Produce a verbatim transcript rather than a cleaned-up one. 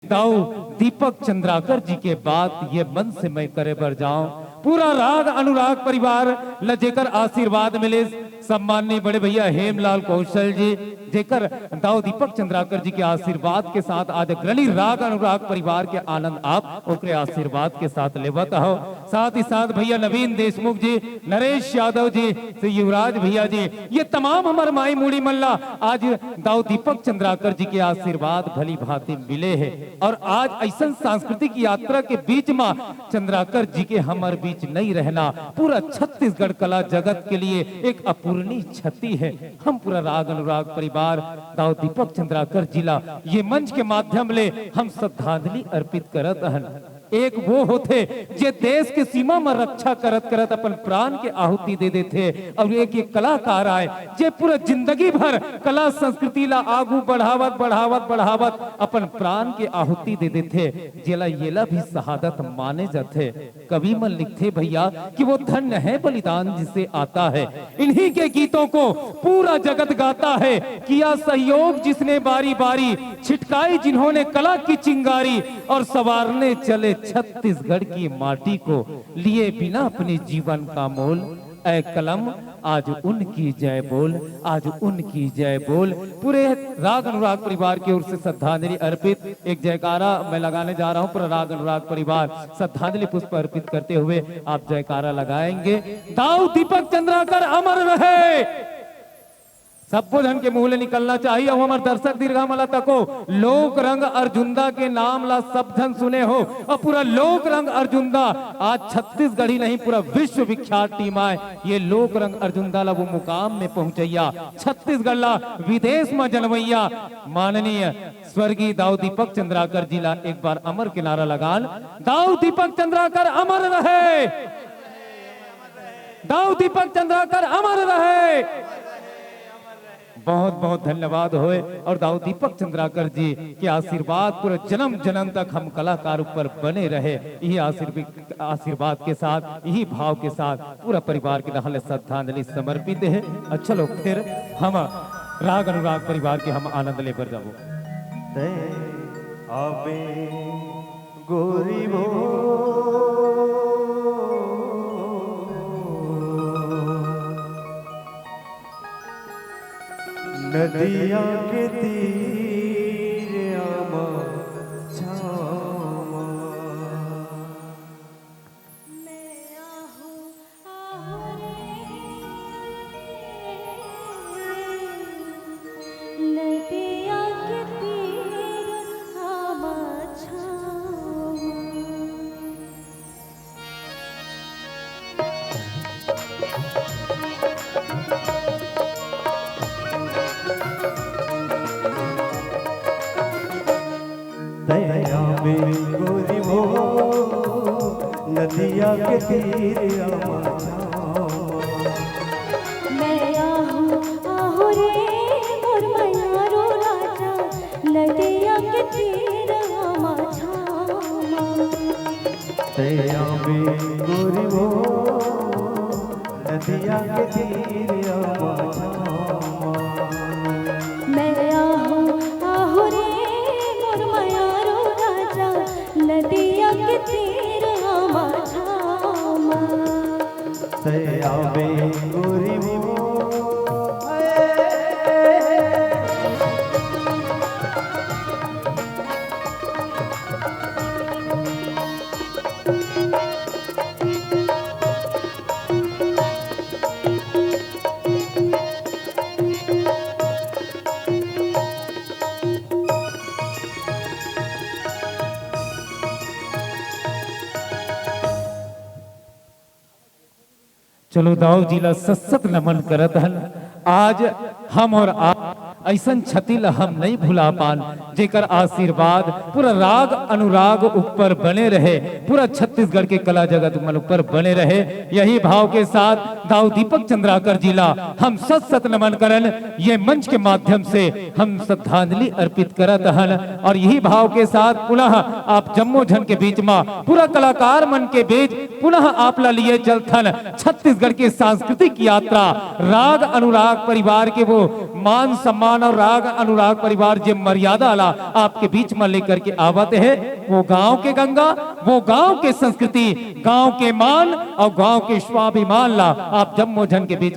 दाऊ दीपक चंद्राकर जी के बात ये मन से मैं करे बर जाऊं। पूरा राग अनुराग परिवार ल जेकर आशीर्वाद मिलिस, सम्माननीय बड़े भैया हेमलाल कौशल जी, जेकर दाऊ दीपक चंद्राकर जी के आशीर्वाद के साथ आज अग्रणी राग अनुराग परिवार के आनंद आप ओकरे आशीर्वाद के साथ लेवत हो। साथ ही साथ भैया नवीन देशमुख जी, नरेश यादव जी, से युवराज भैया जी, ये तमाम हमर माई मुड़ी मन ला आज दाऊ दीपक चंद्राकर जी के आशीर्वाद भली भांति मिले हे। और आज ऐसन सांस्कृतिक यात्रा के बीच मा चंद्राकर जी के हमर बीच नहीं रहना पूरा छत्तीसगढ़ कला जगत के लिए एक अपूर्णीय क्षति हे। हम पूरा राग अनुराग परिवार दाऊ दीपक चंद्राकर जी ला ये मंच के माध्यम ले हम श्रद्धांजलि अर्पित करत हन। एक वो होथे जे देश के सीमा म रक्षा करत करत अपन प्राण के आहुति दे देथे, और एक ये कलाकार आय जे पूरा जिंदगी भर कला संस्कृति ला आगू बढ़ावत बढ़ावत बढ़ावत अपन प्राण के आहुति दे देथे, जेला येला भी शहादत माने जाथे। कवि मन लिखथे भैया कि वो धन्य है बलिदान जिसे आता है। इन्हीं के गीतों को पूरा जगत गाता है, किया सहयोग जिसने बारी बारी, छिटकाई जिन्होंने कला की चिंगारी, और संवारने चले छत्तीसगढ़ की माटी को, लिए बिना अपने जीवन का मोल। ऐ कलम आज उनकी जय बोल, आज उनकी जय बोल। पूरे राग अनुराग परिवार की ओर से श्रद्धांजलि अर्पित। एक जयकारा मैं लगाने जा रहा हूं, पूरा राग अनुराग परिवार श्रद्धांजलि पुष्प अर्पित करते हुए आप जयकारा लगाएंगे। दाऊ दीपक चंद्राकर अमर रहे। सब्बो झन के मुंह ले निकलना चाहिए। अउ हमर दर्शक दीर्घा मला तको, लोक रंग अर्जुंदा के नाम ला सब झन सुने हो, और पूरा लोक रंग अर्जुंदा आज छत्तीसगढ़ ही नहीं, पूरा विश्व विख्यात टीम आय। ये लोक रंग अर्जुंदा ला वो मुकाम में पहुंचैया, छत्तीसगढ़ ला विदेश में जनवैया माननीय स्वर्गीय दाऊ दीपक चंद्राकर जी ला एक बार अमर के नारा लगान। दाऊ दीपक चंद्राकर अमर रहे, दाऊ दीपक चंद्राकर अमर रहे। बहुत बहुत धन्यवाद होए, और दाऊ दीपक चंद्राकर जी के आशीर्वाद पूरा जन्म जन्म तक हम कलाकार ऊपर बने रहे। यही आशीर्वाद, आशीर्वाद के साथ, यही भाव के साथ पूरा परिवार के डहान ले श्रद्धांजलि समर्पित हे। अच्छा लोग, फिर हम राग अनुराग परिवार के हम आनंद लेबर जाबो। तै आबे गोरी वो नदिया के तीर आमा छामा। मैं आहूँ, आहूँ रे, नदिया के तीर आमा छामा। तै आबे गोरी वो नदिया के तीर आमा छामा। मैं आहूँ, आहूँ रे मोर मयारू राजा, नदिया के तीर आमा छामा। तै आबे गोरी वो नदिया के तीर आमा छामा। मैं आहूँ, आहूँ रे मोर मयारू राजा, नदिया के तीर आमा छामा। तै आबे गोरी वो। चलो दाऊ जी ला सत सत नमन करत हन। आज हम और आप ऐसन क्षति ला हम नहीं भुला पान, जेकर आशीर्वाद पूरा राग अनुराग ऊपर बने रहे, पूरा छत्तीसगढ़ के कला जगत मन ऊपर बने रहे। यही भाव के साथ दाऊ दीपक चंद्राकर जी ला हम सत सत नमन करन। ये मंच के माध्यम से हम श्रद्धांजलि अर्पित करत हन और यही भाव के साथ पुनः आप जम्मो झन के बीच मा, पूरा कलाकार मन के बीच पुनः आप ला लिए चलथन छत्तीसगढ़ के सांस्कृतिक यात्रा राग अनुराग परिवार के वो मान सम्मान और राग अनुराग परिवार जे मर्यादा ला आपके बीच में लेकर के आवत हे, वो गांव के गंगा, वो गांव के संस्कृति, गांव के मान और गांव के स्वाभिमान ला आप जम्मो झन के बीच में